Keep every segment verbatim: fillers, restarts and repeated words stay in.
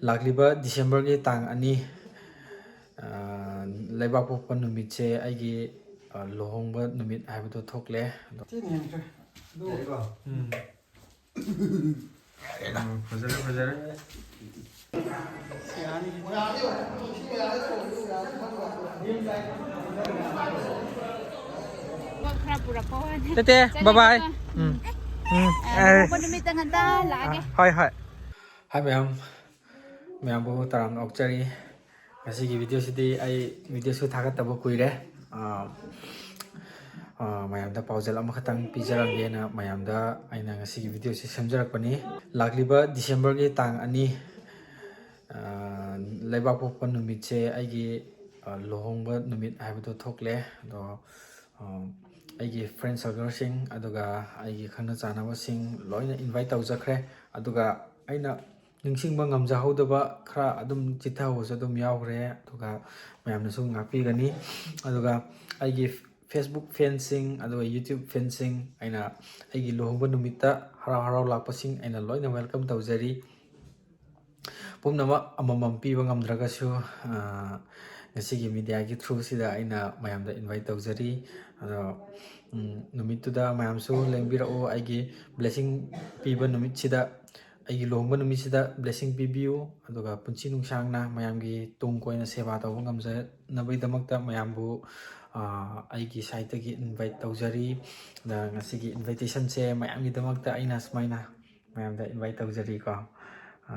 ꯂꯥꯛꯂꯤꯕ ꯗꯤꯁꯦꯝꯕꯔꯒꯤ ꯇꯥꯡ ꯑꯅꯤ, ꯑ, ꯂꯩꯕꯥꯛꯄꯣꯛꯄ ꯅꯨꯃꯤꯠꯁꯦ ꯑꯩꯒꯤ, ꯑ, ꯂꯨꯍꯣꯡꯕ ꯅꯨꯃꯤꯠ ꯍꯥꯏꯕꯗꯣ ꯊꯣꯛꯂꯦ꯫ ꯑꯗꯣ ꯊꯤꯅ ꯍꯦꯟꯈ꯭ꯔꯦ꯫ ꯑꯗꯨ ꯌꯥꯔꯦꯀꯣ? ꯎꯝ꯫ ꯎꯝ, ꯐꯖꯔꯦ, ꯐꯖꯔꯦ꯫ ꯊꯕꯛ ꯈꯔ ꯄꯨꯔꯛꯄ ꯋꯥꯅꯤ꯫ ꯇꯦꯇꯦ, ꯆꯠꯂꯒꯦꯀꯣ꯫ Bye bye꯫ ꯎꯝ꯫ ꯎꯝ꯫ ꯑ, ꯑꯦ꯫ ꯂꯨꯍꯣꯡꯕ ꯅꯨꯃꯤꯠꯇ ꯉꯟꯇꯥ ꯂꯥꯛꯑꯒꯦ꯫ ꯑ, ꯍꯣꯏ, ꯍꯣꯏ꯫ ꯍꯥꯏ ꯃꯌꯥꯝ, ꯃꯌꯥꯝꯕꯨ ꯇꯔꯥꯝꯅ ꯑꯣꯛꯆꯔꯤ꯫ ꯉꯁꯤꯒꯤ video ꯁꯤꯗꯤ ꯑꯩ video ꯁꯨ ꯊꯥꯒꯠꯇꯕ ꯀꯨꯏꯔꯦ꯫ ꯑ, ꯑ, ꯃꯌꯥꯝꯗ ꯄꯥꯎꯖꯦꯜ ꯑꯃꯈꯛꯇꯪ ꯄꯤꯖꯔꯝꯒꯦꯅ ꯃꯌꯥꯝꯗ ꯑꯩꯅ ꯉꯁꯤꯒꯤ video ꯁꯤ ꯁꯦꯝꯖꯔꯛꯄꯅꯤ꯫ ꯂꯥꯛꯂꯤꯕ ꯗꯤꯁꯦꯝꯕꯔꯒꯤ ꯇꯥꯡ ꯑꯅꯤ, ꯑ, ꯂꯩꯕꯥꯛꯄꯣꯛꯄ ꯅꯨꯃꯤꯠꯁꯦ ꯑꯩꯒꯤ, ꯑ, ꯂꯨꯍꯣꯡꯕ ꯅꯨꯃꯤꯠ ꯍꯥꯏꯕꯗꯣ ꯊꯣꯛꯂꯦ꯫ ꯑꯗꯣ, ꯑ, ꯑꯩꯒꯤ friend circle ꯁꯤꯡ, ꯑꯗꯨꯒ ꯑꯩꯒꯤ ꯈꯪꯅ ꯆꯥꯟꯅꯕꯁꯤꯡ ꯂꯣꯏꯅ invite ꯇꯧꯖꯈ꯭ꯔꯦ꯫ ꯑꯗꯨꯒ ꯑꯩꯅ ꯅꯤꯡꯁꯤꯡꯕ ꯉꯝꯖꯍꯧꯗꯕ ꯈꯔ ꯑꯗꯨꯝ ꯆꯤꯠꯊꯍꯧꯕꯁꯨ ꯑꯗꯨꯝ ꯌꯥꯎꯈ꯭ꯔꯦ, ꯑꯗꯨꯒ ꯃꯌꯥꯝꯅꯁꯨ ꯉꯥꯛꯄꯤꯒꯅꯤ꯫ ꯑꯗꯨꯒ ꯑꯩꯒꯤ Facebook fan ꯁꯤꯡ, ꯑꯗꯨꯒ YouTube fan ꯁꯤꯡ, ꯑꯩꯅ ꯑꯩꯒꯤ ꯂꯨꯍꯣꯡꯕ ꯅꯨꯃꯤꯠꯇ ꯍꯔꯥꯎ ꯍꯔꯥꯎ ꯂꯥꯛꯄꯁꯤꯡ ꯑꯩꯅ ꯂꯣꯏꯅ welcome ꯇꯧꯖꯔꯤ꯫ ꯄꯨꯝꯅꯃꯛ ꯑꯃꯃꯝ ꯄꯤꯕ ꯉꯝꯗ꯭ꯔꯒꯁꯨ, ꯑ, ꯉꯁꯤꯒꯤ media ꯒꯤ through ꯁꯤꯗ ꯑꯩꯅ ꯃꯌꯥꯝꯗ invite ꯇꯧꯖꯔꯤ꯫ ꯑꯗꯣ, ꯎꯝ, ꯅꯨꯃꯤꯠꯇꯨꯗ ꯃꯌꯥꯝꯁꯨ ꯂꯦꯡꯕꯤꯔꯛꯎ꯫ ꯑꯩꯒꯤ blessing ꯄꯤꯕ ꯅꯨꯃꯤꯠꯁꯤꯗ, ꯑꯩꯒꯤ ꯂꯨꯍꯣꯡꯕ ꯅꯨꯃꯤꯠꯁꯤꯗ blessing ꯄꯤꯕꯤꯌꯨ꯫ ꯑꯗꯨꯒ ꯄꯨꯟꯁꯤ ꯅꯨꯡꯁꯥꯡꯅ ꯃꯌꯥꯝꯒꯤ ꯇꯨꯡ ꯀꯣꯏꯅ ꯁꯦꯕꯥ ꯇꯧꯕ ꯉꯝꯖꯅꯕꯒꯤꯗꯃꯛꯇ ꯃꯌꯥꯝꯕꯨ, ꯑ, ꯑꯩꯒꯤ side ꯇꯒꯤ invite ꯇꯧꯖꯔꯤ꯫ ꯑꯗ ꯉꯁꯤꯒꯤ invitation ꯁꯦ ꯃꯌꯥꯝꯒꯤꯗꯃꯛꯇ ꯑꯩꯅ ꯁꯨꯃꯥꯏꯅ ꯃꯌꯥꯝꯗ invite ꯇꯧꯖꯔꯤꯀꯣ꯫ ꯑ,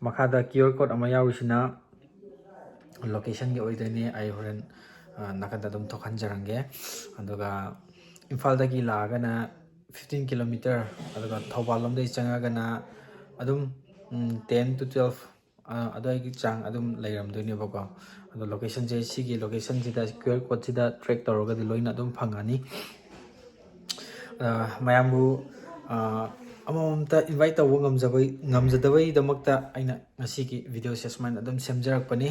ꯃꯈꯥꯗ QR code ꯑꯃ ꯌꯥꯎꯔꯤꯁꯤꯅ location ꯒꯤ ꯑꯣꯏꯗꯣꯏꯅꯤ꯫ ꯑꯩ ꯍꯣꯔꯦꯟ, ꯑ, ꯅꯥꯀꯟꯗ ꯑꯗꯨꯝ ꯊꯣꯛꯍꯟꯖꯔꯝꯒꯦ꯫ ꯑꯗꯨꯒ ꯏꯝꯐꯥꯜꯗꯒꯤ ꯂꯥꯛꯑꯒꯅ fifteen kilometer, ꯑꯗꯨꯒ ꯊꯧꯕꯥꯜ ꯂꯣꯝꯗꯒꯤ ꯆꯪꯉꯒꯅ ꯑꯗꯨꯝ, ꯎꯝ, ten to twelve, ꯑ, ꯑꯗꯨꯋꯥꯏꯒꯤ ꯆꯥꯡ ꯑꯗꯨꯝ ꯂꯩꯔꯝꯗꯣꯏꯅꯦꯕꯀꯣ꯫ ꯑꯗꯣ location ꯁꯦ, ꯁꯤꯒꯤ location ꯁꯤꯗ, QR code ꯁꯤꯗ track ꯇꯧꯔꯒꯗꯤ ꯂꯣꯏꯅ ꯑꯗꯨꯝ ꯐꯪꯉꯅꯤ꯫ ꯑ, ꯃꯌꯥꯝꯕꯨ, ꯑ, ꯑꯃꯃꯝꯇ invite ꯇꯧꯕ ꯉꯝꯖꯕꯩ-, ꯉꯝꯖꯗꯕꯩꯗꯃꯛꯇ ꯑꯩꯅ ꯉꯁꯤꯒꯤ video ꯁꯦ ꯁꯨꯃꯥꯏꯅ ꯑꯗꯨꯝ ꯁꯦꯝꯖꯔꯛꯄꯅꯤ꯫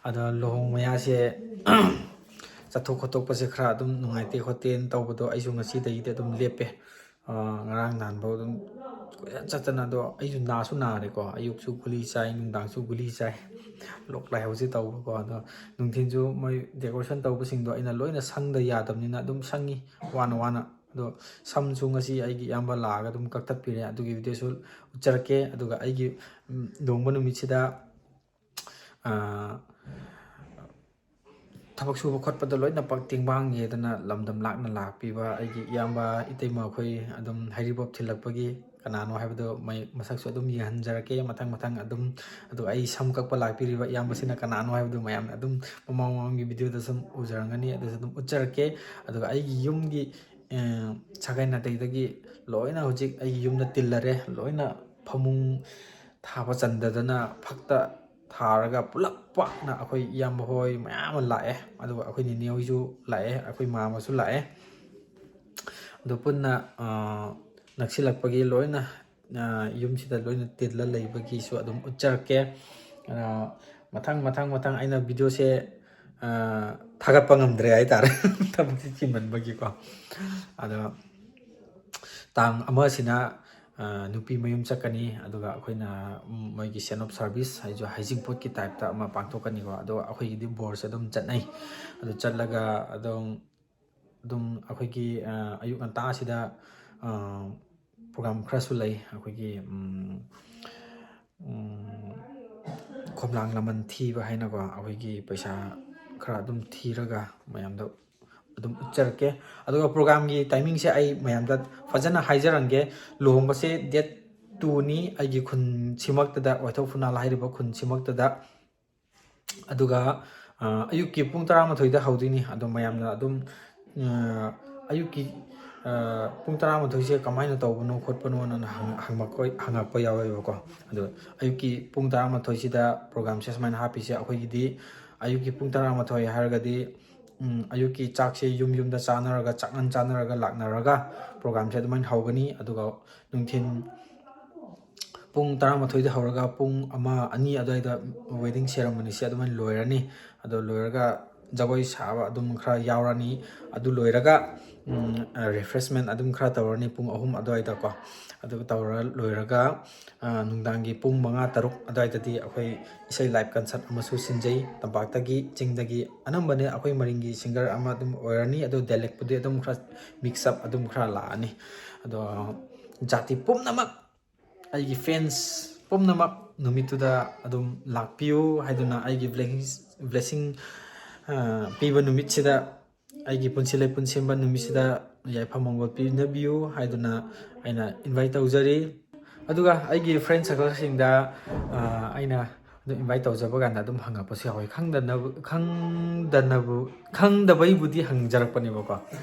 ꯑꯗꯣ ꯂꯨꯍꯣꯡ ꯃꯌꯥꯁꯦ ꯆꯠꯊꯣꯛ ꯈꯣꯠꯇꯣꯛꯄꯁꯦ ꯈꯔ ꯑꯗꯨꯝ ꯅꯨꯡꯉꯥꯏꯇꯦ ꯈꯣꯠꯇꯦꯅ ꯇꯧꯕꯗꯣ ꯑꯩꯁꯨ ꯉꯁꯤꯗꯒꯤꯗꯤ ꯑꯗꯨꯝ ꯂꯦꯞꯄꯦ꯫ ꯉꯔꯥꯡ ꯅꯍꯥꯟꯐꯥꯎ ꯑꯗꯨꯝ ꯀꯣꯏꯆꯠ ꯆꯠꯇꯅ, ꯑꯗꯣ ꯑꯩꯁꯨ ꯅꯥꯁꯨ ꯅꯥꯔꯦꯀꯣ, ꯑꯌꯨꯛꯁꯨ ꯒꯨꯂꯤ ꯆꯥꯏ, ꯅꯨꯡꯗꯥꯡꯁꯨ ꯒꯨꯂꯤ ꯆꯥꯏ, ꯂꯣꯛ ꯂꯥꯏꯍꯧꯁꯦ ꯇꯧꯕꯀꯣ꯫ ꯑꯗꯣ ꯅꯨꯡꯊꯤꯜꯁꯨ ꯃꯣꯏ decoration ꯇꯧꯕꯁꯤꯡꯗꯣ ꯑꯩꯅ ꯂꯣꯏꯅ ꯁꯪꯗ ꯌꯥꯗꯕꯅꯤꯅ ꯑꯗꯨꯝ ꯁꯪꯉꯤ ꯋꯥꯅ ꯋꯥꯅ꯫ ꯑꯗꯣ ꯁꯝꯁꯨ ꯉꯁꯤ ꯑꯩꯒꯤ ꯏꯌꯥꯝꯕ ꯂꯥꯛꯑꯒ ꯑꯗꯨꯝ ꯀꯛꯊꯠꯄꯤꯔꯦ, ꯑꯗꯨꯒꯤ videoꯁꯨ ꯎꯠꯆꯔꯛꯀꯦ꯫ ꯑꯗꯨꯒ ꯑꯩꯒꯤ ꯂꯨꯍꯣꯡꯕ ꯅꯨꯃꯤꯠꯁꯤꯗ ꯊꯕꯛ ꯁꯨꯕ ꯈꯣꯠꯄꯗ ꯂꯣꯏꯅ ꯄꯛ ꯇꯦꯡꯕꯥꯡ ꯌꯦꯗꯅ ꯂꯝꯗꯝ ꯂꯥꯞꯅ ꯂꯥꯛꯄꯤꯕ ꯑꯩꯒꯤ ꯏꯌꯥꯝꯕ, ꯏꯇꯩꯃ ꯑꯩꯈꯣꯏ ꯑꯗꯨꯝ ꯍꯩꯔꯤꯕꯣꯞ ꯊꯤꯜꯂꯛꯄꯒꯤ ꯀꯅꯥꯅꯣ ꯍꯥꯏꯕꯗꯣ ꯃꯩ ꯃꯁꯛꯁꯨ ꯑꯗꯨꯝ ꯌꯦꯡꯍꯟꯖꯔꯛꯀꯦ ꯃꯊꯪ ꯃꯊꯪ ꯑꯗꯨꯝ꯫ ꯑꯗꯨꯒ ꯑꯩ ꯁꯝ ꯀꯛꯄ ꯂꯥꯛꯄꯤꯔꯤꯕ ꯏꯌꯥꯝꯕꯁꯤꯅ ꯀꯅꯥꯅꯣ ꯍꯥꯏꯕꯗꯨ ꯃꯌꯥꯝꯅ ꯑꯗꯨꯝ ꯃꯃꯥꯡ ꯃꯃꯥꯡꯒꯤ videoꯗ ꯁꯨꯝ ꯎꯖꯔꯝꯒꯅꯤ, ꯑꯗꯨꯁꯨ ꯑꯗꯨꯝ ꯎꯠꯆꯔꯛꯀꯦ꯫ ꯑꯗꯨꯒ ꯑꯩꯒꯤ ꯌꯨꯝꯒꯤ ꯁꯥꯒꯩ ꯅꯥꯇꯩꯗꯒꯤ ꯂꯣꯏꯅ ꯍꯧꯖꯤꯛ ꯑꯩꯒꯤ ꯌꯨꯝꯗ ꯇꯤꯜꯂꯔꯦ, ꯂꯣꯏꯅ ꯐꯃꯨꯡ ꯊꯥꯕ ꯆꯟꯗꯗꯅ ꯐꯛꯇ ꯊꯥꯔꯒ ꯄꯨꯂꯞ ꯄꯥꯛꯅ ꯑꯩꯈꯣꯏ ꯏꯌꯥꯝꯕ ꯍꯣꯏ ꯃꯌꯥꯝ ꯑꯃ ꯂꯥꯛꯑꯦ, ꯑꯗꯨꯒ ꯑꯩꯈꯣꯏ ꯅꯦꯅꯦ ꯍꯣꯏꯁꯨ ꯂꯥꯛꯑꯦ, ꯑꯩꯈꯣꯏ ꯃꯥꯃꯁꯨ ꯂꯥꯛꯑꯦ꯫ ꯑꯗꯨ ꯄꯨꯟꯅ ꯅꯛꯁꯤꯜꯂꯛꯄꯒꯤ ꯂꯣꯏꯅ ꯌꯨꯝꯁꯤꯗ ꯂꯣꯏꯅ ꯇꯤꯜꯂ ꯂꯩꯕꯒꯤꯁꯨ ꯑꯗꯨꯝ ꯎꯠꯆꯔꯛꯀꯦ꯫ ꯃꯊꯪ ꯃꯊꯪ ꯃꯊꯪ ꯑꯩꯅ videoꯁꯦ ꯊꯥꯒꯠꯄ ꯉꯝꯗ꯭ꯔꯦ ꯍꯥꯏꯇꯥꯔꯦ, ꯊꯕꯛꯁꯤ ꯆꯤꯟꯃꯟꯕꯒꯤꯀꯣ꯫ ꯑꯗꯣ ꯇꯥꯡ ꯑꯃꯁꯤꯅ ꯅꯨꯄꯤ ꯃꯌꯨꯝ ꯆꯠꯀꯅꯤ, ꯑꯗꯨꯒ ꯑꯩꯈꯣꯏꯅ ꯃꯣꯏꯒꯤ send off service ꯍꯥꯏꯁꯨ ꯍꯩꯖꯤꯡꯄꯣꯠꯀꯤ typeꯇ ꯑꯃ ꯄꯥꯡꯊꯣꯛꯀꯅꯤꯀꯣ꯫ ꯑꯗꯣ ꯑꯩꯈꯣꯏꯒꯤꯗꯤ ꯕꯣꯔꯁꯦ ꯑꯗꯨꯝ ꯆꯠꯅꯩ꯫ ꯑꯗꯨ ꯆꯠꯂꯒ ꯑꯗꯨꯝ ꯑꯗꯨꯝ ꯑꯩꯈꯣꯏꯒꯤ ꯑꯌꯨꯛ ꯉꯟꯇꯥꯁꯤꯗ program ꯈꯔꯁꯨ ꯂꯩ꯫ ꯑꯩꯈꯣꯏꯒꯤ ꯈꯣꯝꯂꯥꯡ ꯂꯃꯟ ꯊꯤꯕ ꯍꯥꯏꯅꯀꯣ, ꯑꯩꯈꯣꯏꯒꯤ ꯄꯩꯁꯥ ꯈꯔ ꯑꯗꯨꯝ ꯊꯤꯔꯒ ꯃꯌꯥꯝꯗ ꯑꯗꯨꯝ ꯎꯠꯆꯔꯛꯀꯦ꯫ ꯑꯗꯨꯒ programꯒꯤ timingꯁꯦ ꯑꯩ ꯃꯌꯥꯝꯗ ꯐꯖꯅ ꯍꯥꯏꯖꯔꯝꯒꯦ꯫ ꯂꯨꯍꯣꯡꯕꯁꯦ date twoꯅꯤ, ꯑꯩꯒꯤ ꯈꯨꯟꯁꯤꯃꯛꯇꯗ, ꯋꯥꯏꯊꯧ ꯈꯨꯅꯥꯜ ꯍꯥꯏꯔꯤꯕ ꯈꯨꯟꯁꯤꯃꯛꯇꯗ꯫ ꯑꯗꯨꯒ ꯑꯌꯨꯛꯀꯤ ꯄꯨꯡ ꯇꯔꯥꯃꯥꯊꯣꯏꯗ ꯍꯧꯗꯣꯏꯅꯤ꯫ ꯑꯗꯣ ꯃꯌꯥꯝꯅ ꯑꯗꯨꯝ ꯑꯌꯨꯛꯀꯤ ꯄꯨꯡ ꯇꯔꯥꯃꯥꯊꯣꯏꯁꯦ ꯀꯃꯥꯏꯅ ꯇꯧꯕꯅꯣ ꯈꯣꯠꯄꯅꯣꯅ ꯍꯪꯉꯛꯄ ꯌꯥꯎꯋꯦꯕꯀꯣ꯫ ꯑꯗꯣ ꯑꯌꯨꯛꯀꯤ ꯄꯨꯡ ꯇꯔꯥꯃꯥꯊꯣꯏꯁꯤꯗ programꯁꯦ ꯁꯨꯃꯥꯏꯅ ꯍꯥꯞꯄꯤꯁꯦ꯫ ꯑꯩꯈꯣꯏꯒꯤꯗꯤ ꯑꯌꯨꯛꯀꯤ ꯄꯨꯡ ꯇꯔꯥꯃꯥꯊꯣꯏ ꯍꯥꯏꯔꯒꯗꯤ ꯑꯌꯨꯛꯀꯤ ꯆꯥꯛꯁꯦ ꯌꯨꯝ ꯌꯨꯝꯗ ꯆꯥꯅꯔꯒ, ꯆꯥꯛꯉꯟ ꯆꯥꯅꯔꯒ ꯂꯥꯛꯅꯔꯒ programꯁꯦ ꯑꯗꯨꯃꯥꯏꯅ ꯍꯧꯒꯅꯤ꯫ ꯑꯗꯨꯒ ꯅꯨꯡꯊꯤꯟ ꯄꯨꯡ ꯇꯔꯥꯃꯥꯊꯣꯏꯗ ꯍꯧꯔꯒ ꯄꯨꯡ ꯑꯃ, ꯑꯅꯤ ꯑꯗꯨꯋꯥꯏꯗ wedding ceremonyꯁꯦ ꯑꯗꯨꯃꯥꯏꯅ ꯂꯣꯏꯔꯅꯤ꯫ ꯑꯗꯣ ꯂꯣꯏꯔꯒ ꯖꯒꯣꯏ ꯁꯥꯕ ꯑꯗꯨꯝ ꯈꯔ ꯌꯥꯎꯔꯅꯤ꯫ ꯑꯗꯨ ꯂꯣꯏꯔꯒ ꯎꯝ, ꯑ, refreshment ꯑꯗꯨꯝ ꯈꯔ ꯇꯧꯔꯅꯤ ꯄꯨꯡ ꯑꯍꯨꯝ ꯑꯗꯨꯋꯥꯏꯗꯀꯣ꯫ ꯑꯗꯨꯒ ꯇꯧꯔ ꯂꯣꯏꯔꯒ, ꯑ, ꯅꯨꯡꯗꯥꯡꯒꯤ ꯄꯨꯡ ꯃꯉꯥ, ꯇꯔꯨꯛ ꯑꯗꯨꯋꯥꯏꯗꯗꯤ ꯑꯩꯈꯣꯏ ꯏꯁꯩ live concert ꯑꯃꯁꯨ ꯁꯤꯟꯖꯩ꯫ ꯇꯝꯄꯥꯛꯇꯒꯤ, ꯆꯤꯡꯗꯒꯤ ꯑꯅꯝꯕꯅ ꯑꯩꯈꯣꯏ ꯃꯔꯤꯡꯒꯤ singer ꯑꯃ ꯑꯗꯨꯝ ꯑꯣꯏꯔꯅꯤ꯫ ꯑꯗꯣ dialectꯄꯨꯗꯤ ꯑꯗꯨꯝ ꯈꯔ mix up ꯑꯗꯨꯝ ꯈꯔ ꯂꯥꯛꯑꯅꯤ꯫ ꯑꯗꯣ ꯖꯥꯇꯤ ꯄꯨꯝꯅꯃꯛ, ꯑꯩꯒꯤ fans ꯄꯨꯝꯅꯃꯛ ꯅꯨꯃꯤꯠꯇꯨꯗ ꯑꯗꯨꯝ ꯂꯥꯛꯄꯤꯌꯨ ꯍꯥꯏꯗꯨꯅ, ꯑꯩꯒꯤ blessing, blessing, ꯑ, ꯄꯤꯕ ꯅꯨꯃꯤꯠꯁꯤꯗ, ꯑꯩꯒꯤ ꯄꯨꯟꯁꯤ ꯂꯩꯄꯨꯟ ꯁꯦꯝꯕ ꯅꯨꯃꯤꯠꯁꯤꯗ ꯌꯥꯏꯐ ꯃꯪꯒꯣꯜ ꯄꯤꯅꯕꯤꯌꯨ ꯍꯥꯏꯗꯨꯅ ꯑꯩꯅ invite ꯇꯧꯖꯔꯤ꯫ ꯑꯗꯨꯒ ꯑꯩꯒꯤ friend circleꯁꯤꯡꯗ, ꯑ, ꯑꯩꯅ ꯑꯗꯨꯝ invite ꯇꯧꯖꯕ ꯀꯥꯟꯗ ꯑꯗꯨꯝ ꯍꯪꯉꯛꯄꯁꯨ ꯌꯥꯎꯋꯤ꯫ ꯈꯪꯗꯅꯕ, ꯈꯪꯗꯅꯕꯨ, ꯈꯪꯗꯕꯩꯕꯨꯗꯤ ꯍꯪꯖꯔꯛꯄꯅꯦꯕꯀꯣ꯫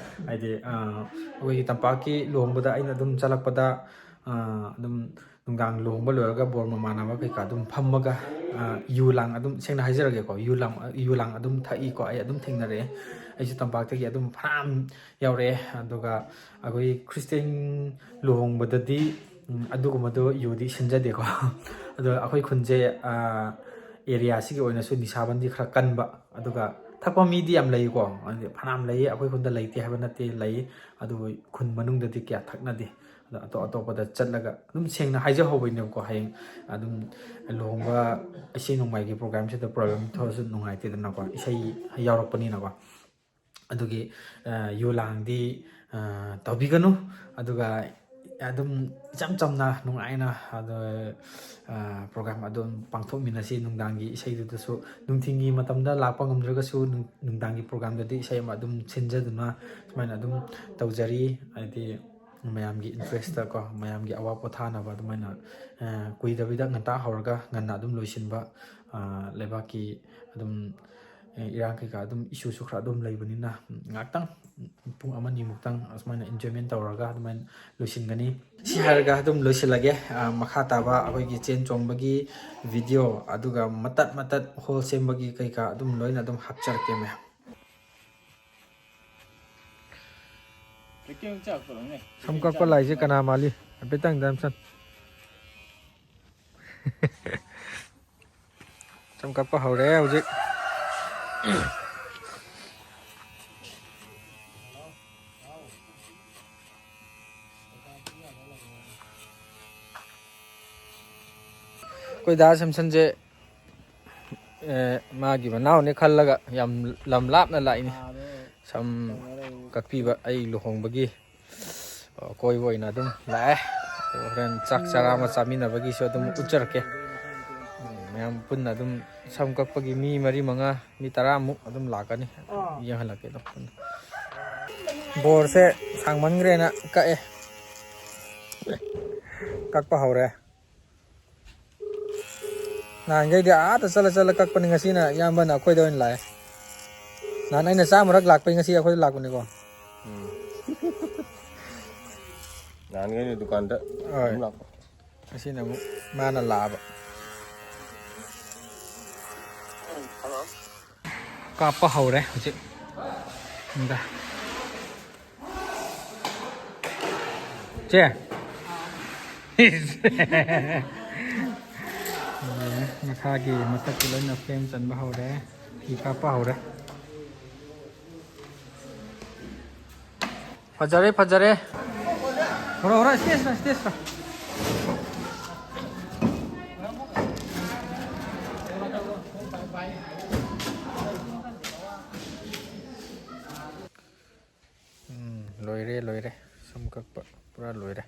ꯍꯥꯏꯗꯤ, ꯑ, ꯑꯩꯈꯣꯏꯒꯤ ꯇꯝꯄꯥꯛꯀꯤ ꯂꯨꯍꯣꯡꯕꯗ ꯑꯩꯅ ꯑꯗꯨꯝ ꯆꯠꯂꯛꯄꯗ, ꯑ, ꯑꯗꯨꯝ ꯅꯨꯡꯗꯥꯡ ꯂꯨꯍꯣꯡꯕ ꯂꯣꯏꯔꯒ ꯕꯣꯔ ꯃꯃꯥꯟꯅꯕ ꯀꯩꯀꯥ ꯑꯗꯨꯝ ꯐꯝꯃꯒ, ꯑ, ꯌꯨ ꯂꯥꯡ ꯑꯗꯨꯝ, ꯁꯦꯡꯅ ꯍꯥꯏꯖꯔꯒꯦꯀꯣ, ꯌꯨ ꯂꯥꯡ, ꯌꯨ ꯂꯥꯡ ꯑꯗꯨꯝ ꯊꯛꯏꯀꯣ꯫ ꯑꯩ ꯑꯗꯨꯝ ꯊꯦꯡꯅꯔꯛꯑꯦ꯫ ꯑꯩꯁꯨ ꯇꯝꯄꯥꯛꯇꯒꯤ ꯑꯗꯨꯝ ꯐꯅꯌꯥꯝ ꯌꯥꯎꯔꯛꯑꯦ꯫ ꯑꯗꯨꯒ ꯑꯩꯈꯣꯏ Christian ꯂꯨꯍꯣꯡꯕꯗꯗꯤ, ꯎꯝ, ꯑꯗꯨꯒꯨꯝꯕꯗꯣ ꯌꯨꯗꯤ ꯁꯤꯟꯖꯗꯦꯀꯣ꯫ ꯑꯗꯣ ꯑꯩꯈꯣꯏ ꯈꯨꯟꯁꯦ, ꯑ, areaꯁꯤꯒꯤ ꯑꯣꯏꯅꯁꯨ ꯅꯤꯁꯥꯕꯟꯗꯤ ꯈꯔ ꯀꯟꯕ, ꯑꯗꯨꯒ ꯊꯛꯄ ꯃꯤꯗꯤ ꯌꯥꯝ ꯂꯩꯀꯣ꯫ ꯑꯗꯨꯗꯤ ꯐꯅꯌꯥꯝ ꯂꯩꯌꯦ, ꯑꯩꯈꯣꯏ ꯈꯨꯟꯗ ꯂꯩꯇꯦ ꯍꯥꯏꯕ ꯅꯠꯇꯦ, ꯂꯩ꯫ ꯑꯗꯨꯕꯨ ꯈꯨꯟ ꯃꯅꯨꯡꯗꯗꯤ ꯀꯌꯥ ꯊꯛꯅꯗꯦ꯫ ꯑꯗꯣ ꯑꯇꯣꯞ ꯑꯇꯣꯞꯄꯗ ꯆꯠꯂꯒ ꯑꯗꯨꯝ ꯁꯦꯡꯅ ꯍꯥꯏꯖꯍꯧꯕꯅꯦꯕꯀꯣ, ꯍꯌꯦꯡ ꯑꯗꯨꯝ ꯂꯨꯍꯣꯡꯕ, ꯏꯁꯩ ꯅꯣꯡꯃꯥꯏꯒꯤ programꯁꯤꯗ problem ꯊꯣꯛꯑꯁꯨ ꯅꯨꯡꯉꯥꯏꯇꯦꯗꯅꯀꯣ, ꯏꯁꯩ ꯌꯥꯎꯔꯛꯄꯅꯤꯅꯀꯣ꯫ ꯑꯗꯨꯒꯤ, ꯑ, ꯌꯨ ꯂꯥꯡꯗꯤ, ꯑ, ꯇꯧꯕꯤꯒꯅꯨ꯫ ꯑꯗꯨꯒ ꯑꯗꯨꯝ ꯏꯆꯝ ꯆꯝꯅ ꯅꯨꯡꯉꯥꯏꯅ ꯑꯗꯨ, ꯑ, program ꯑꯗꯨꯝ ꯄꯥꯡꯊꯣꯛꯃꯤꯟꯅꯁꯤ꯫ ꯅꯨꯡꯗꯥꯡꯒꯤ ꯏꯁꯩꯗꯨꯗꯁꯨ ꯅꯨꯡꯊꯤꯜꯒꯤ ꯃꯇꯝꯗ ꯂꯥꯛꯄ ꯉꯝꯗ꯭ꯔꯒꯁꯨ ꯅꯨꯡ-, ꯅꯨꯡꯗꯥꯡꯒꯤ programꯗꯗꯤ ꯏꯁꯩ ꯑꯃ ꯑꯗꯨꯝ ꯁꯤꯟꯖꯗꯨꯅ ꯁꯨꯃꯥꯏꯅ ꯑꯗꯨꯝ ꯇꯧꯖꯔꯤ꯫ ꯍꯥꯏꯗꯤ ꯃꯌꯥꯝꯒꯤ interestꯀꯣ, ꯃꯌꯥꯝꯒꯤ ꯑꯋꯥ ꯄꯣꯊꯥꯅꯕ ꯑꯗꯨꯃꯥꯏꯅ, ꯑ, ꯀꯨꯏꯗꯕꯤꯗ ꯉꯟꯇꯥ ꯍꯧꯔꯒ ꯉꯟꯅ ꯑꯗꯨꯝ ꯂꯣꯏꯁꯤꯟꯕ, ꯑ, ꯂꯩꯕꯥꯛꯀꯤ ꯑꯗꯨꯝ, ꯑ, ꯏꯔꯥꯡ ꯀꯩꯀꯥ ꯑꯗꯨꯝ issueꯁꯨ ꯈꯔ ꯑꯗꯨꯝ ꯂꯩꯕꯅꯤꯅ ꯉꯥꯛꯇꯪ ꯄꯨꯡ ꯑꯃ ꯑꯅꯤꯃꯨꯛꯇꯪ ꯑꯁꯨꯃꯥꯏꯅ enjoyment ꯇꯧꯔꯒ ꯑꯗꯨꯃꯥꯏꯅ ꯂꯣꯏꯁꯤꯟꯒꯅꯤ꯫ ꯁꯤ ꯍꯥꯏꯔꯒ ꯑꯗꯨꯝ ꯂꯣꯏꯁꯤꯜꯂꯒꯦ꯫ ꯑ, ꯃꯈꯥ ꯇꯥꯕ ꯑꯩꯈꯣꯏꯒꯤ ꯆꯦꯟ ꯆꯣꯡꯕꯒꯤ video, ꯑꯗꯨꯒ ꯃꯇꯠ ꯃꯇꯠ hall ꯁꯦꯝꯕꯒꯤ ꯀꯩꯀꯥ ꯑꯗꯨꯝ ꯂꯣꯏꯅ ꯑꯗꯨꯝ ꯍꯥꯞꯆꯔꯛꯀꯦ ꯃꯌꯥꯝ꯫ ꯁꯝ ꯀꯛꯄ ꯂꯥꯏꯁꯦ ꯀꯅꯥ ꯃꯥꯜꯂꯤ? ꯍꯥꯏꯐꯦꯠꯇꯪ ꯗꯥꯝꯆꯟ꯫ ꯁꯝ ꯀꯛꯄ ꯍꯧꯔꯦ ꯍꯧꯖꯤꯛ꯫ ꯑꯩꯈꯣꯏ ꯗꯥ ꯁꯦꯝꯁꯟꯁꯦ, ꯑꯦ, ꯃꯥꯒꯤ ꯃꯅꯥꯎꯅꯦ ꯈꯜꯂꯒ ꯌꯥꯝ ꯂꯝ ꯂꯥꯞꯅ ꯂꯥꯛꯏꯅꯤ꯫ ꯁꯝ ꯀꯛꯄꯤꯕ ꯑꯩ ꯂꯨꯍꯣꯡꯕꯒꯤ꯫ ꯑꯀꯣꯏꯕ ꯑꯣꯏꯅ ꯑꯗꯨꯝ ꯂꯥꯛꯑꯦ꯫ ꯑꯗꯣ ꯍꯣꯔꯦꯟ ꯆꯥꯛ ꯆꯔꯥ ꯑꯃ ꯆꯥꯃꯤꯟꯅꯕꯒꯤꯁꯨ ꯑꯗꯨꯝ ꯎꯠꯆꯔꯛꯀꯦ꯫ ꯃꯌꯥꯝ ꯄꯨꯟꯅ ꯑꯗꯨꯝ ꯁꯝ ꯀꯛꯄꯒꯤ ꯃꯤ ꯃꯔꯤ ꯃꯉꯥ, ꯃꯤ ꯇꯔꯥꯃꯨꯛ ꯑꯗꯨꯝ ꯂꯥꯛꯀꯅꯤ꯫ ꯌꯦꯡꯍꯜꯂꯛꯀꯦ ꯑꯗꯨꯝ ꯄꯨꯟꯅ꯫ ꯕꯣꯔꯁꯦ ꯁꯥꯡꯃꯟꯈ꯭ꯔꯦꯅ ꯀꯛꯑꯦ꯫ ꯀꯛꯄ ꯍꯧꯔꯦ꯫ ꯅꯍꯥꯟꯈꯩꯗꯤ ꯑꯥꯗ ꯆꯠꯂ ꯆꯠꯂ ꯀꯛꯄꯅꯤ, ꯉꯁꯤꯅ ꯏꯌꯥꯝꯕꯅ ꯑꯩꯈꯣꯏꯗ ꯑꯣꯏꯅ ꯂꯥꯛꯑꯦ꯫ ꯅꯍꯥꯟ ꯑꯩꯅ ꯆꯥꯝꯃꯔꯛ ꯂꯥꯛꯄꯩ ꯉꯁꯤ ꯑꯩꯈꯣꯏꯗ ꯂꯥꯛꯄꯅꯤꯀꯣ꯫ ꯎꯝ꯫ ꯅꯍꯥꯟꯈꯩꯅ ꯗꯨꯀꯥꯟꯗ ꯍꯣꯏ꯫ ꯑꯗꯨꯝ ꯂꯥꯛꯄ꯫ ꯉꯁꯤꯅ ꯑꯃꯨꯛ ꯃꯥꯅ ꯂꯥꯛꯑꯕ꯫ ꯀꯥꯞꯄ ꯍꯧꯔꯦ ꯍꯧꯖꯤꯛ꯫ ꯏꯟꯗ꯫ ꯆꯦ꯫ ꯃꯈꯥꯒꯤ ꯃꯊꯛꯀꯤ ꯂꯣꯏꯅ ꯐ꯭ꯔꯦꯝ ꯆꯟꯕ ꯍꯧꯔꯦ꯫ ꯐꯤ ꯀꯥꯞꯄ ꯍꯧꯔꯦ꯫ ꯐꯖꯔꯦ, ꯐꯖꯔꯦ꯫ ꯍꯧꯔꯣ, ꯍꯧꯔꯣ, stage ꯇ, stage ꯇ꯫ ꯎꯝ, ꯂꯣꯏꯔꯦ, ꯂꯣꯏꯔꯦ꯫ ꯁꯝ ꯀꯛꯄ ꯄꯨꯔꯥ ꯂꯣꯏꯔꯦ꯫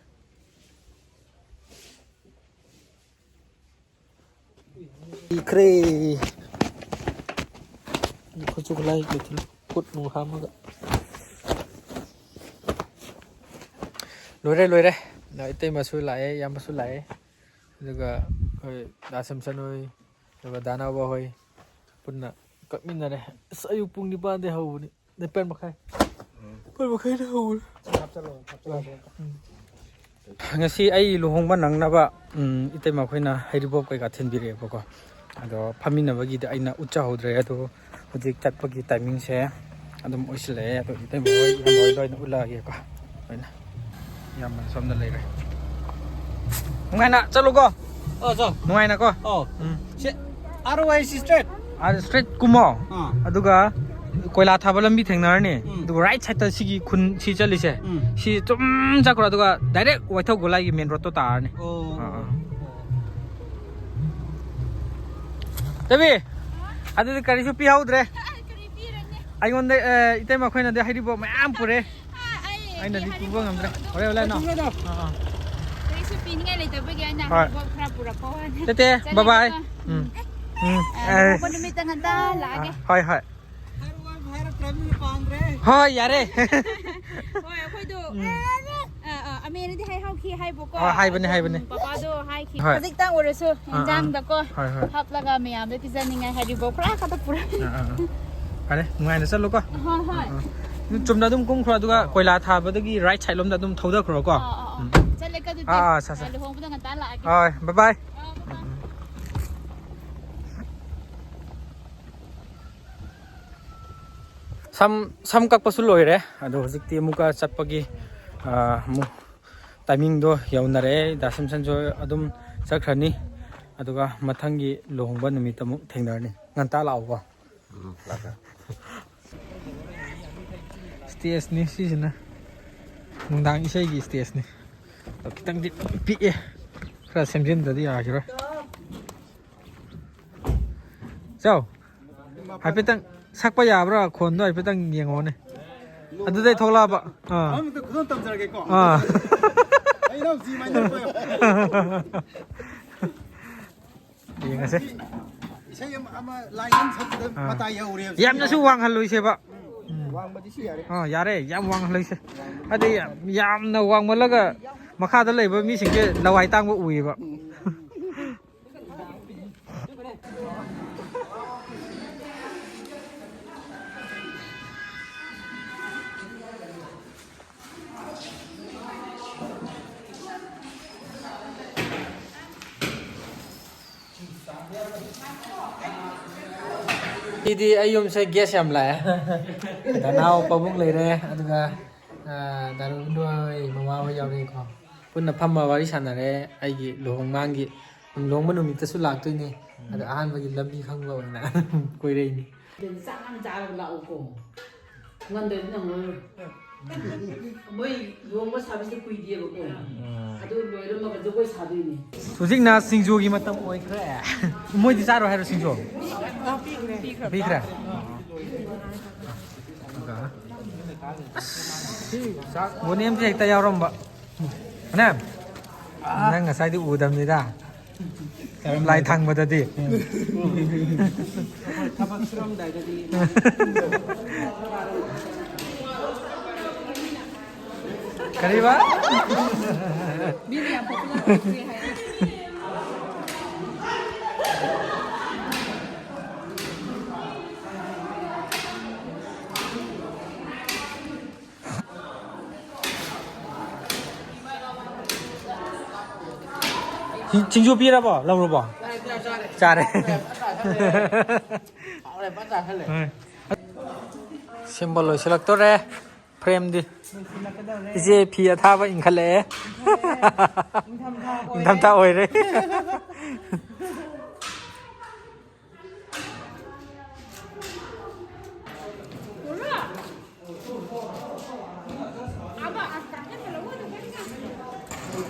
ꯏꯈ꯭ꯔꯦ꯫ ꯈꯨꯠꯁꯨ ꯈꯨꯠꯂꯥꯏ ꯂꯩꯇ꯭ꯔꯦ꯫ ꯈꯨꯠ ꯅꯨꯡ ꯍꯥꯝꯃꯒ꯫ ꯂꯣꯏꯔꯦ, ꯂꯣꯏꯔꯦ꯫ ꯏꯇꯩꯃꯁꯨ ꯂꯥꯛꯑꯦ, ꯏꯌꯥꯝꯕꯁꯨ ꯂꯥꯛꯑꯦ꯫ ꯑꯗꯨꯒ ꯑꯩꯈꯣꯏ ꯗꯥ ꯁꯦꯝꯁꯟ ꯍꯣꯏ, ꯑꯗꯨꯒ ꯗꯥ ꯅꯥꯎꯕ ꯍꯣꯏ ꯄꯨꯟꯅ ꯀꯛꯃꯤꯟꯅꯔꯦ꯫ ꯑꯁ, ꯑꯌꯨꯛ ꯄꯨꯡ ꯅꯤꯄꯥꯟꯗꯩ ꯍꯧꯕꯅꯤ꯫ ꯅꯤꯄꯥꯟ ꯃꯈꯥꯏ꯫ ꯅꯤꯄꯥꯟ ꯃꯈꯥꯏꯗ ꯍꯧꯔꯦ꯫ ꯎꯝ꯫ ꯉꯁꯤ ꯑꯩ ꯂꯨꯍꯣꯡꯕ ꯅꯪꯅꯕ, ꯎꯝ, ꯏꯇꯩꯃ ꯑꯩꯈꯣꯏꯅ ꯍꯩꯔꯤꯕꯣꯞ ꯀꯩꯀꯥ ꯊꯤꯟꯕꯤꯔꯛꯑꯦꯕꯀꯣ꯫ ꯑꯗꯣ ꯐꯝꯃꯤꯟꯅꯕꯒꯤꯗꯤ ꯑꯩꯅ ꯎꯠꯆꯍꯧꯗ꯭ꯔꯦ꯫ ꯑꯗꯣ ꯍꯧꯖꯤꯛ ꯆꯠꯄꯒꯤ timing ꯁꯦ ꯑꯗꯨꯝ ꯑꯣꯏꯁꯤꯜꯂꯛꯑꯦ꯫ ꯑꯗꯣ ꯏꯇꯩꯃ ꯍꯣꯏ, ꯏꯌꯥꯝꯕ ꯍꯣꯏꯗ ꯑꯣꯏꯅ ꯎꯠꯂꯛꯑꯒꯦꯀꯣ꯫ ꯂꯣꯏꯅ꯫ ꯏꯌꯥꯝꯕꯅ ꯁꯣꯝꯗ ꯂꯩꯔꯦ꯫ ꯅꯨꯡꯉꯥꯏꯅ ꯆꯠꯂꯨꯀꯣ꯫ ꯑꯣ, ꯆꯣ꯫ ꯅꯨꯡꯉꯥꯏꯅꯀꯣ꯫ ꯑꯣ꯫ ꯎꯝ꯫ ꯁꯤ ꯑꯥꯔ ꯋꯥꯏ ꯁꯤ straight꯫ ꯑꯥ, straight ꯀꯨꯝꯃꯣ꯫ ꯑꯥ꯫ ꯑꯗꯨꯒ ꯀꯣꯏꯂꯥ ꯊꯥꯕ ꯂꯝꯕꯤ ꯊꯦꯡꯅꯔꯅꯤ꯫ ꯎꯝ꯫ ꯑꯗꯨꯒ right side ꯇ ꯁꯤꯒꯤ ꯈꯨꯟ ꯁꯤ ꯆꯠꯂꯤꯁꯦ꯫ ꯎꯝ꯫ ꯁꯤ ꯆꯨꯝ ꯆꯠꯈ꯭ꯔꯣ, ꯑꯗꯨꯒ direct ꯋꯥꯏꯊꯧ ꯒꯣꯂꯥꯏꯒꯤ main road ꯇꯣ ꯇꯥꯔꯅꯤ꯫ ꯑꯣ꯫ ꯑꯥ, ꯑꯥ꯫ ꯑꯣ꯫ ꯆꯕꯤ, ꯑꯗꯨꯗꯤ ꯀꯔꯤꯁꯨ ꯄꯤꯍꯧꯗ꯭ꯔꯦ꯫ ꯑꯩꯉꯣꯟꯗ, ꯑ, ꯏꯇꯩꯃ ꯑꯩꯈꯣꯏꯅꯗꯤ ꯍꯩꯔꯤꯕꯣꯞ ꯃꯌꯥꯝ ꯄꯨꯔꯦ꯫ ꯑꯩꯅꯗꯤ ꯄꯨꯕ ꯉꯝꯗ꯭ꯔꯦ꯫ ꯍꯣꯔꯦꯟ ꯍꯣꯔꯦꯟ ꯅꯣ꯫ ꯑꯥ, ꯑꯥ꯫ ꯀꯔꯤꯁꯨ ꯄꯤꯅꯤꯡꯉꯥꯏ ꯂꯩꯇꯕꯒꯤ ꯑꯩꯅ ꯍꯣꯏ꯫ ꯍꯩꯔꯤꯕꯣꯞ ꯈꯔ ꯄꯨꯔꯛꯄ ꯋꯥꯅꯤ꯫ ꯇꯦ, ꯇꯦ, ꯆꯠꯂꯒꯦꯀꯣ꯫ ꯕꯥꯏ ꯕꯥꯏ꯫ ꯎꯝ꯫ ꯎꯝ꯫ ꯑ, ꯑꯦ꯫ ꯂꯨꯍꯣꯡꯕ ꯅꯨꯃꯤꯠꯇ ꯉꯟꯇ ꯂꯥꯛꯑꯒꯦ꯫ ꯍꯣꯏ, ꯍꯣꯏ꯫ ꯍꯣꯏ, ꯌꯥꯔꯦ꯫ ꯍꯣꯏ, ꯑꯩꯈꯣꯏꯗꯣ, ꯎꯝ꯫ ꯑ, ꯑ, ꯑꯃꯦꯅꯗꯤ ꯍꯥꯏꯍꯧꯈꯤ ꯍꯥꯏꯕꯀꯣ꯫ ꯍꯣꯏ, ꯍꯥꯏꯕꯅꯦ, ꯑꯗꯨꯝ ꯍꯥꯏꯕꯅꯦ꯫ ꯄꯄꯥꯗꯣ ꯍꯥꯏꯈꯤ꯫ ꯍꯣꯏ꯫ ꯈꯖꯤꯛꯇꯪ ꯑꯣꯏꯔꯁꯨ ꯑꯥ, ꯑꯥ꯫ ꯏꯟꯖꯥꯡꯗꯀꯣ ꯍꯣꯏ, ꯍꯣꯏ꯫ ꯍꯥꯞꯂꯒ ꯃꯌꯥꯝꯗ ꯄꯤꯖꯅꯤꯡꯉꯥꯏ ꯍꯥꯏꯔꯤꯕꯣ ꯈꯔ ꯈꯛꯇ ꯄꯨꯔꯛ ꯑꯥ, ꯑꯥ, ꯑꯥ꯫ ꯐꯔꯦ, ꯅꯨꯡꯉꯥꯏꯅ ꯆꯠꯂꯨꯀꯣ꯫ ꯍꯣꯏ, ꯍꯣꯏ꯫ ꯑꯥ, ꯑꯥ꯫ ꯎꯝ, ꯆꯨꯝꯅ ꯑꯗꯨꯝ ꯀꯨꯝꯈ꯭ꯔꯣ, ꯑꯗꯨꯒ ꯀꯣꯏꯂꯥ ꯊꯥꯕꯗꯒꯤ right side ꯂꯣꯝꯗ ꯑꯗꯨꯝ ꯊꯧꯗꯈ꯭ꯔꯣꯀꯣ꯫ ꯑꯥ, ꯑꯥ, ꯑꯥ꯫ ꯎꯝ꯫ ꯆꯠꯂꯦꯀꯣ ꯑꯗꯨꯗꯤ꯫ ꯑꯥ, ꯑꯥ, ꯁꯥ, ꯁꯥ꯫ ꯑ, ꯂꯨꯍꯣꯡꯕꯗ ꯉꯟꯇꯥ ꯂꯥꯛꯑꯒꯦ꯫ ꯍꯣꯏ, bye bye꯫ ꯑꯥ, bye bye꯫ ꯎꯝ, ꯎꯝ꯫ ꯁꯝ, ꯁꯝ ꯀꯛꯄꯁꯨ ꯂꯣꯏꯔꯦ꯫ ꯑꯗꯣ ꯍꯧꯖꯤꯛꯇꯤ ꯑꯃꯨꯛꯀ ꯆꯠꯄꯒꯤ, ꯑ, ꯑꯃꯨꯛ timingꯗꯣ ꯌꯧꯅꯔꯦ꯫ ꯗꯥ ꯁꯝꯁꯟꯁꯨ ꯑꯗꯨꯝ ꯆꯠꯈ꯭ꯔꯅꯤ꯫ ꯑꯗꯨꯒ ꯃꯊꯪꯒꯤ ꯂꯨꯍꯣꯡꯕ ꯅꯨꯃꯤꯠꯇ ꯑꯃꯨꯛ ꯊꯦꯡꯅꯔꯅꯤ꯫ ꯉꯟꯇꯥ ꯂꯥꯛꯎꯀꯣ꯫ ꯎꯝ, ꯂꯥꯛꯀꯦ꯫ Stageꯅꯤ ꯁꯤꯁꯤꯅ꯫ ꯅꯨꯡꯗꯥꯡ ꯏꯁꯩꯒꯤ stageꯅꯤ꯫ ꯑꯗꯣ ꯈꯤꯇꯪꯗꯤ ꯄꯤꯛꯑꯦ꯫ ꯈꯔ ꯁꯦꯝꯖꯤꯟꯗ꯭ꯔꯗꯤ ꯌꯥꯈꯤꯔꯣꯏ꯫ ꯆꯥꯎ꯫ ꯍꯥꯏꯐꯦꯠꯇꯪ ꯁꯛꯄ ꯌꯥꯕ꯭ꯔꯥ? ꯈꯣꯟꯗꯣ ꯍꯥꯏꯐꯦꯠꯇꯪ ꯌꯦꯡꯉꯣꯅꯦ꯫ ꯑꯗꯨꯗꯩ ꯊꯣꯛꯂꯛꯑꯕ꯫ ꯑꯥ꯫ ꯑꯍꯥꯟꯕꯗ ꯈꯨꯗꯣꯜ ꯇꯝꯖꯔꯒꯦꯀꯣ꯫ ꯑꯥ꯫ ꯑꯩ ꯏꯅꯥꯎꯁꯤ ꯃꯥꯏꯅ ꯇꯧꯕ ꯌꯥꯎ-, ꯌꯦꯡꯉꯁꯦ꯫ ꯏꯁꯩ ꯑꯃ, ꯑꯃ line ꯑꯃ ꯁꯛꯄꯗ ꯑꯥ꯫ ꯃꯇꯥꯏ ꯌꯧꯔꯦꯕ꯫ ꯌꯥꯝꯅꯁꯨ ꯋꯥꯡꯍꯜꯂꯣꯏꯁꯦꯕ꯫ ꯎꯝ꯫ ꯋꯥꯡꯕꯗꯤ ꯁꯤ ꯌꯥꯔꯦ꯫ ꯑꯥ, ꯌꯥꯔꯦ꯫ ꯌꯥꯝ ꯋꯥꯡꯍꯜꯂꯣꯏꯁꯦ꯫ ꯍꯥꯏꯗꯤ ꯌꯥꯝ, ꯌꯥꯝꯅ ꯋꯥꯡꯃꯜꯂꯒ ꯃꯈꯥꯗ ꯂꯩꯕ ꯃꯤꯁꯤꯡꯁꯦ ꯂꯋꯥꯏ ꯇꯥꯡꯕ ꯎꯏꯌꯦꯕ꯫ ꯎꯝ꯫ ꯁꯤꯗꯤ ꯑꯩ ꯌꯨꯝꯁꯦ guest ꯌꯥꯝ ꯂꯥꯛꯑꯦ꯫ ꯗꯅꯥꯎ ꯄꯥꯕꯨꯡ ꯂꯩꯔꯦ, ꯑꯗꯨꯒ, ꯑ, ꯗꯥ ꯔꯣꯕꯤꯟꯗ꯭ꯔꯣ ꯍꯣꯏ, ꯃꯃꯥ ꯍꯣꯏ ꯌꯥꯎꯔꯦꯀꯣ꯫ ꯄꯨꯟꯅ ꯐꯝꯃ ꯋꯥꯔꯤ ꯁꯥꯟꯅꯔꯦ꯫ ꯑꯩꯒꯤ ꯂꯨꯍꯣꯡ ꯃꯥꯡꯒꯤ ꯂꯨꯍꯣꯡꯕ ꯅꯨꯃꯤꯠꯇꯁꯨ ꯂꯥꯛꯇꯣꯏꯅꯦ꯫ ꯎꯝ꯫ ꯑꯗꯣ ꯑꯍꯥꯟꯕꯒꯤ ꯂꯝꯕꯤ ꯈꯪꯕ ꯑꯣꯏꯅ ꯀꯣꯏꯔꯛꯏꯅꯤ꯫ ꯆꯥꯛ ꯌꯥꯝ ꯆꯥꯔꯒ ꯂꯥꯛꯎꯀꯣ꯫ ꯉꯟꯗ꯭ꯔꯗꯤ ꯅꯪꯉꯔꯣꯏ꯫ ꯃꯣꯏ ꯂꯨꯍꯣꯡꯕ ꯁꯥꯕꯁꯦ ꯀꯨꯏꯗꯦꯕꯀꯣ꯫ ꯑꯗꯨ ꯂꯣꯏꯔꯝꯃꯒ ꯖꯒꯣꯏ ꯁꯥꯗꯣꯏꯅꯦ꯫ ꯍꯧꯖꯤꯛꯅ ꯁꯤꯡꯖꯨꯒꯤ ꯃꯇꯝ ꯑꯣꯏꯈ꯭ꯔꯦ꯫ ꯃꯣꯏꯗꯤ ꯆꯥꯔꯣꯏ ꯍꯥꯏꯔꯣ ꯁꯤꯡꯖꯨ? ꯄꯤꯈ꯭ꯔꯦ꯫ ꯄꯤꯈ꯭ꯔꯦ? ꯑꯗꯨꯒ ꯑꯁ, ꯕꯣꯅꯦꯝꯁꯦ ꯍꯦꯛꯇ ꯌꯥꯎꯔꯝꯕ꯫ ꯅꯦ? ꯅꯪ ꯉꯁꯥꯏꯗꯤ ꯎꯗꯕꯅꯤꯗ꯫ ꯂꯥꯏ ꯊꯥꯡꯕꯗꯗꯤ꯫ ꯊꯕꯛ ꯁꯨꯔꯝꯗꯥꯏꯗꯗꯤ꯫ ꯀꯔꯤꯕ? ꯃꯤꯅ ꯌꯥꯝ popular ꯑꯣꯏꯈ꯭ꯔꯦ ꯍꯥꯏ꯫ ꯁꯤꯡꯖꯨ ꯄꯤꯔꯕꯣ? ꯂꯧꯔꯕꯣ? ꯆꯥꯔꯦ꯫ ꯍꯣꯏ꯫ ꯁꯦꯝꯕ ꯂꯣꯏꯁꯤꯜꯂꯛꯇꯣꯔꯦ꯫ Frameꯗꯤ꯫ ꯏꯆꯦ ꯐꯤ ꯑꯊꯥꯕ ꯏꯟꯈꯠꯂꯛꯑꯦ꯫ ꯏꯪꯊꯝꯊꯥ ꯑꯣꯏꯔꯦ꯫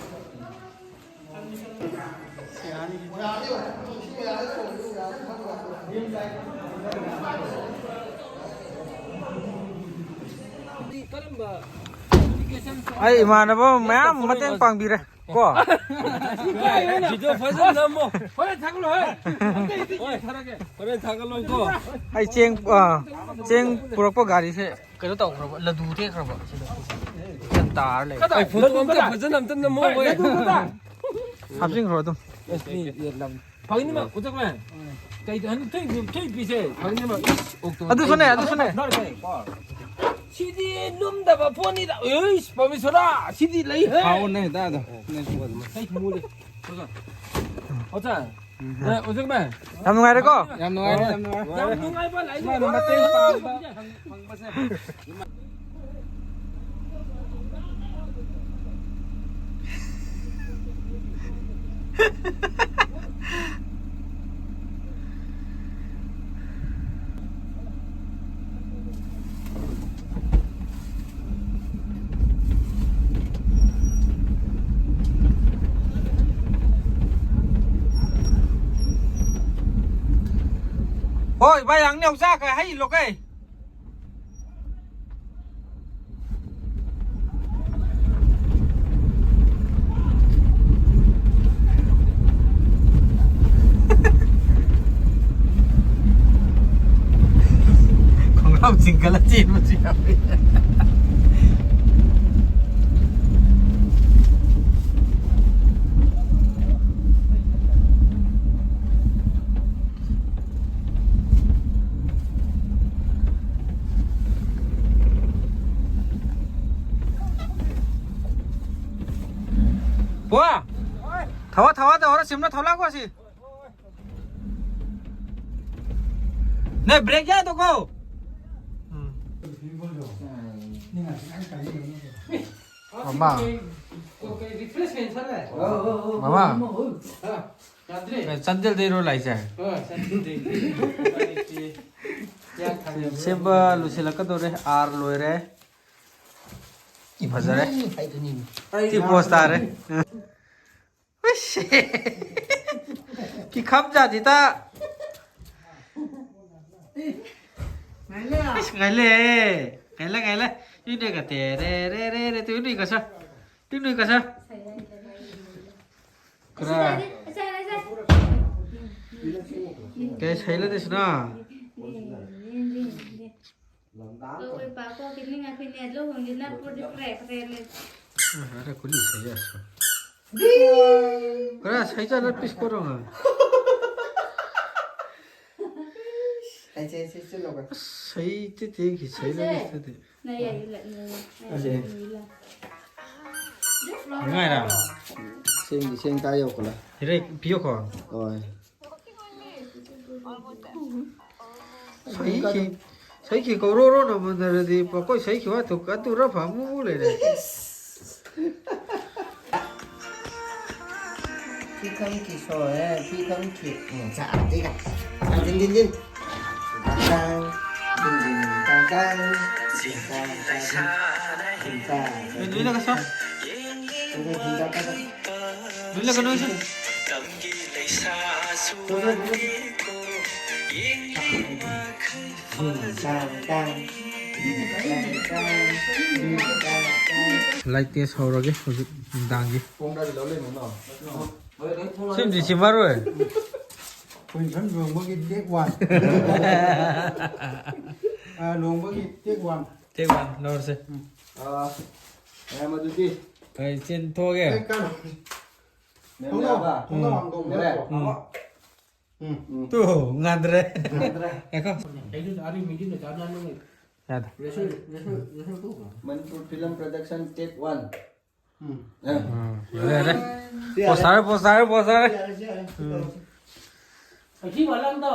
ꯑꯩ ꯏꯃꯥꯟꯅꯕ ꯃꯌꯥꯝ ꯃꯇꯦꯡ ꯄꯥꯡꯕꯤꯔꯦ ꯀꯣ꯫ Video ꯐꯖꯅ ꯅꯝꯃꯣ꯫ ꯍꯣꯔꯦꯟ ꯊꯥꯒꯠꯂꯣ, ꯍꯣꯏ꯫ ꯑꯇꯩ, ꯑꯇꯩ ꯍꯣꯏ꯫ ꯊꯥꯔꯛꯀꯦ꯫ ꯍꯣꯔꯦꯟ ꯊꯥꯒꯠꯂꯣ ꯀꯣ꯫ ꯑꯩ ꯆꯦꯡ, ꯑ, ꯆꯦꯡ ꯄꯨꯔꯛꯄ ꯒꯥꯔꯤꯁꯦ ꯀꯩꯅꯣ ꯇꯧꯈ꯭ꯔꯕ, ꯂꯗꯨ ꯊꯦꯛꯈ꯭ꯔꯕ ꯁꯤꯗ꯫ ꯁꯤꯗ ꯇꯥꯔ ꯂꯩ꯫ ꯀꯗꯥꯏ? ꯑꯩ photo ꯑꯝꯇ ꯐꯖꯅ ꯑꯝꯇ ꯅꯝꯃꯣ, ꯍꯣꯏ, ꯃꯣꯏ꯫ ꯂꯗꯨ ꯀꯗꯥꯏ? ꯍꯥꯞꯆꯤꯟꯈ꯭ꯔꯣ ꯑꯗꯨꯝ꯫ ꯑꯁ, ꯃꯤ ꯌꯦꯠꯂꯝ-, ꯐꯒꯅꯤꯃ, ꯎꯖꯛꯃꯦ꯫ ꯀꯩꯗ ꯍꯟꯗꯛ ꯊꯣꯏ, ꯊꯣꯏ ꯄꯤꯁꯦ꯫ ꯐꯒꯅꯤꯃ꯫ ꯏꯁ, ꯑꯣꯛꯇꯣ ꯑꯗꯨꯁꯨꯅꯦ, ꯑꯩ ꯑꯗꯨꯁꯨꯅꯦ꯫ ꯅꯔ ꯀꯩ? ꯁꯤꯗꯤ ꯂꯨꯝꯗꯕ ꯄꯣꯠꯅꯤꯗ꯫ ꯏꯁ, ꯄꯔꯃꯦꯁꯣꯔꯥ, ꯁꯤꯗꯤ ꯂꯩꯍꯦ꯫ ꯍꯥꯎꯅꯦ, ꯇꯥꯗꯣ꯫ ꯀꯩ ꯊꯨꯝꯃꯨꯗꯦ꯫ ꯑꯣꯖꯥ꯫ ꯑꯣꯖꯥ꯫ ꯎꯝ꯫ ꯑꯦ, ꯑꯣꯖꯥ ꯀꯃꯥꯏ? ꯌꯥꯝ ꯅꯨꯡꯉꯥꯏꯔꯦꯀꯣ? ꯌꯥꯝ ꯅꯨꯡꯉꯥꯏꯔꯦ, ꯌꯥꯝ ꯅꯨꯡꯉꯥꯏꯔꯦ꯫ ꯌꯥꯝ ꯅꯨꯡꯉꯥꯏꯕ ꯂꯥꯏꯔꯤꯛ ꯁꯨꯃꯥꯏꯅ ꯃꯇꯦꯡ ꯄꯥꯡꯕ ꯐꯪꯕꯁꯦ꯫ ꯍꯣꯏ, ꯚꯥꯏ, ꯌꯥꯡꯅꯤ ꯍꯧꯖꯤꯛ ꯀꯩ ꯍꯩ ꯂꯣꯀꯩ꯫ ꯈꯣꯡꯒ꯭ꯔꯥꯎ ꯆꯤꯡꯈꯠꯂ ꯆꯦꯟꯕꯁꯨ ꯌꯥꯎꯏ꯫ ꯄꯣ! ꯊꯋꯥ, ꯊꯋꯥ ꯇꯧꯔ ꯁꯤꯝꯅ ꯊꯧꯂꯥꯛꯀꯣ ꯁꯤ꯫ ꯅ ꯕ꯭ꯔꯦꯛ ꯌꯥꯗꯣꯀꯣ꯫ ꯎꯝ꯫ ꯃꯃꯥ꯫ ꯃꯃꯥ꯫ ꯌꯥꯗ꯭ꯔꯦ꯫ ꯆꯥꯟꯗꯦꯜꯗꯩꯔꯣ ꯂꯥꯛꯏꯁꯦ? ꯑ, ꯆꯥꯟꯗꯦꯜꯗꯩ꯫ ꯁꯦꯝꯕ ꯂꯣꯏꯁꯤꯜꯂꯛꯀꯗꯧꯔꯦ, ꯑꯥꯔ ꯂꯣꯏꯔꯦ꯫ ꯐꯖꯔꯦ꯫ ꯁꯤ ꯄꯣꯁ ꯇꯥꯔꯦ꯫ ꯎꯏꯁ꯫ ꯀꯤꯈꯝ ꯖꯥꯠꯅꯤꯗ꯫ ꯏꯁ, ꯉꯥꯏꯂꯦ꯫ ꯉꯥꯏꯂꯦ, ꯉꯥꯏꯂꯦ꯫ ꯇꯨꯏꯅꯦ ꯀ ꯇꯦ ꯔꯦ ꯔꯦ ꯔꯦ ꯔꯦ, ꯇꯨꯏꯅꯦ ꯀꯁꯥ꯫ ꯇꯨꯏꯅꯦ ꯀꯁꯥ꯫ ꯈꯔ꯫ ꯀꯩ ꯁꯩꯂ ꯗꯦꯁꯅꯥ? ꯂꯧꯋꯦ ꯄꯥꯛꯀꯣ ꯀꯤꯅꯤꯡ ꯑꯩꯈꯣꯏꯅꯦ ꯂꯨꯍꯣꯡꯁꯤꯅ ꯄꯨꯔꯗꯤ ꯐꯔꯦ ꯐꯔꯦ ꯂꯩ꯫ ꯑ, ꯑꯔꯦ ꯀꯨꯂꯤ ꯁꯩ ꯑꯁ꯫ ꯈꯔ ꯁꯩ ꯆꯠꯂ ꯄꯤꯁ ꯀꯣꯔꯣ ꯉꯥ꯫ ꯁꯩ ꯆꯦ ꯁꯤ ꯆꯤꯜꯂꯣ ꯀ꯫ ꯑꯁ, ꯁꯩ ꯇꯦ ꯇꯦ ꯒꯤ ꯁꯩ ꯂꯩ ꯇꯦ ꯇꯦ꯫ ꯅ ꯌꯥꯏ ꯂ-, ꯅ ꯌꯥꯏ꯫ ꯑꯁꯦ꯫ ꯅ ꯌꯥꯏ ꯂ꯫ ꯅꯨꯡꯉꯥꯏꯔꯥ? ꯁꯦꯡꯗꯤ ꯁꯦꯡ ꯇꯥ ꯌꯧꯈꯠꯂꯦ꯫ ꯍꯤꯔꯦ ꯄꯤꯌꯣ ꯀꯣ꯫ ꯍꯣꯏ꯫ ꯁꯩꯈꯤ, ꯁꯩꯈꯤ ꯀꯧꯔꯣꯔꯣ ꯅꯃꯟꯗꯔꯗꯤ ꯄꯀꯣꯏ ꯁꯩꯈꯤ ꯋꯥ ꯊꯨꯛ ꯑꯗꯨꯔ ꯐꯃꯨ ꯂꯩꯔꯦ꯫ ꯐꯤꯈꯝ ꯀꯤ ꯁꯣꯔꯦ, ꯐꯤꯈꯝ ꯀꯤ, ꯎꯝ, ꯆꯥ, ꯇꯤꯒ꯫ ꯆꯥ, ꯗꯤꯟ, ꯗꯤꯟ, ꯗꯤꯟ꯫ ꯇꯥꯡ, ꯇꯥꯡ, ꯗꯤꯟ, ꯗꯤꯟ, ꯇꯥꯡ, ꯇꯥꯡ꯫ ꯗꯤꯟ, ꯇꯥꯡ, ꯇꯥꯡ, ꯇꯥꯡ꯫ ꯗꯤꯟ, ꯇꯥꯡ, ꯇꯥꯡ꯫ ꯗꯤꯟ, ꯇꯥꯡ, ꯇꯥꯡ꯫ ꯂꯣꯏꯅ ꯀꯩꯁꯨ? ꯂꯣꯏꯅ ꯀꯩꯅꯣ ꯀꯩꯁꯨ? ꯂꯥꯏꯠ ꯇꯦꯁ ꯍꯧꯔꯒꯦ ꯍꯧꯖꯤꯛ ꯅꯨꯡꯗꯥꯡꯒꯤ꯫ ꯁꯤꯃꯗꯤ ꯁꯤ ꯃꯔꯣꯏ꯫ ꯄꯣꯖꯤꯁꯟ ꯂꯨꯍꯣꯡꯕꯒꯤ ꯇꯦꯛ ꯋꯥꯟ꯫ ꯑ, ꯂꯨꯍꯣꯡꯕꯒꯤ ꯇꯦꯛ ꯋꯥꯟ꯫ ꯇꯦꯛ ꯋꯥꯟ ꯂꯧꯔꯁꯦ꯫ ꯎꯝ꯫ ꯑ, ꯃꯌꯥꯝ ꯑꯗꯨꯗꯤ꯫ ꯑꯩ ꯆꯦꯟꯊꯣꯛꯑꯒꯦ꯫ ꯑꯩ ꯀꯥꯏ ꯂꯧꯔꯁꯤ? ꯃꯦꯝ ꯊꯣꯡꯅꯥꯎ, ꯌꯥꯕ? ꯊꯣꯡꯅꯥꯎ ꯎꯝ꯫ ꯍꯥꯡꯗꯣꯛꯑꯣ꯫ ꯌꯥꯔꯦ? ꯎꯝ꯫ ꯎꯝ꯫ ꯎꯝ꯫ ꯇꯨ, ꯉꯥꯟꯗ꯭ꯔꯦ꯫ ꯉꯥꯟꯗ꯭ꯔꯦ꯫ ꯉꯥꯏꯈꯣ꯫ ꯑꯩꯁꯨ ꯆꯥꯅꯤꯡꯉꯤ, ꯃꯤꯁꯤꯅ ꯆꯥꯅꯅꯤꯡꯉꯤ꯫ ꯌꯥꯗ꯭ꯔꯦ꯫ ꯔꯦꯁꯔ, ꯔꯦꯁꯔ, ꯔꯦꯁꯔ ꯇꯧꯕ꯭ꯔꯣ? ꯃꯅꯤꯄꯨꯔ ꯐꯤꯂꯝ ꯄ꯭ꯔꯗꯛꯁꯟ ꯇꯦꯛ ꯋꯥꯟ꯫ ꯎꯝ꯫ ꯑꯦ꯫ ꯎꯝ, ꯌꯥꯔꯦ, ꯌꯥꯔꯦ꯫ ꯌꯥꯔꯦ꯫ ꯄꯣꯁ ꯇꯥꯔꯦ, ꯄꯣꯁ ꯇꯥꯔꯦ, ꯄꯣꯁ ꯇꯥꯔꯦ꯫ ꯌꯥꯔꯦ, ꯌꯥꯔꯦ꯫ ꯎꯝ꯫ ꯑꯁꯤ ꯃꯂꯪꯗꯣ꯫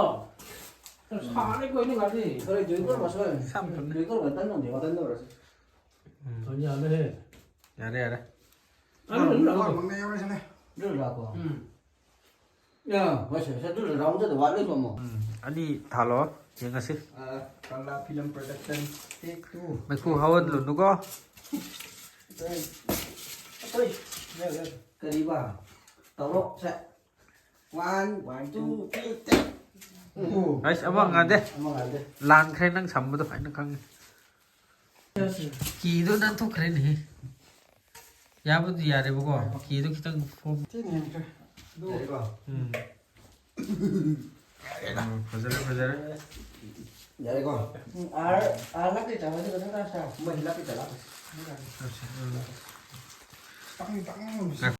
ꯁꯥꯔꯦ ꯀꯣꯏꯅ ꯉꯥꯏꯔꯤ꯫ ꯈꯔ ꯖꯣꯏꯟ ꯇꯧꯔꯝꯃꯁꯨ ꯌꯥꯏ꯫ ꯁꯝ ꯊꯝꯃꯦ꯫ ꯖꯣꯏꯟ ꯇꯧꯔꯝꯃ ꯇꯟ ꯇꯧꯅꯦꯕ꯫ ꯇꯟ ꯇꯧꯔꯁꯤ꯫ ꯎꯝ꯫ ꯌꯥꯔꯦ, ꯌꯥꯔꯦ꯫ ꯌꯥꯔꯦ, ꯌꯥꯔꯦ꯫ ꯑꯗꯨ ꯂꯣꯏꯔ ꯂꯥꯛꯑꯣ꯫ ꯂꯣꯏꯔ ꯂꯥꯛꯑꯣ꯫ ꯎꯝ꯫ ꯌꯥ, ꯍꯣꯏ, ꯁꯦ, ꯁꯦ, ꯑꯗꯨ ꯔꯥꯎꯟꯗ ꯋꯥꯠꯂꯤ ꯁꯣꯝꯃꯣ꯫ ꯎꯝ, ꯑꯅꯤ ꯊꯥꯜꯂꯣ, ꯌꯦꯡꯉꯁꯤ꯫ ꯑ, Kangla film production, take two. ꯃꯩꯈꯨ ꯍꯧꯍꯜꯂꯨꯅꯨꯀꯣ꯫ ꯑꯩꯈꯣꯏ, ꯀꯔꯤꯕ? ꯇꯧꯔꯣ, ꯁꯦ꯫ One, one, two, two, three, take. ꯎꯝ꯫ ꯑꯩꯁ, ꯑꯃ ꯉꯥꯟꯗꯦ꯫ ꯑꯃ ꯉꯥꯟꯗꯦ꯫ ꯂꯥꯟꯈ꯭ꯔꯦ ꯅꯪ ꯁꯝꯕꯗꯣ, ꯑꯩꯅ ꯈꯪꯉꯦ꯫ ꯀꯤꯗꯣ ꯅꯥꯟꯊꯣꯛꯈ꯭ꯔꯦꯅꯦꯍꯦ꯫ ꯌꯥꯕꯨꯗꯤ ꯌꯥꯔꯦꯕꯀꯣ, ꯀꯤꯗꯣ ꯈꯤꯇꯪ ꯐꯣꯝ-, ꯊꯤꯅ ꯍꯦꯟꯈ꯭ꯔꯦ꯫ ꯑꯗꯨ ꯌꯥꯔꯦꯀꯣ? ꯎꯝ꯫ ꯎꯝ, ꯐꯖꯔꯦ, ꯐꯖꯔꯦ꯫ ꯌꯥꯔꯦꯀꯣ? ꯎꯝ, ꯑꯥꯔ, ꯑꯥꯔ ꯂꯥꯛꯇꯦ, ꯆꯥꯃꯁ ꯈꯛꯇꯪ ꯆꯥ, ꯆꯥ꯫ ꯃꯣꯏ ꯂꯥꯛꯇꯦ, ꯆꯥ, ꯂꯥꯛꯇꯦ꯫ ꯎꯝ꯫ ꯇꯥꯡ, ꯇꯥꯡ꯫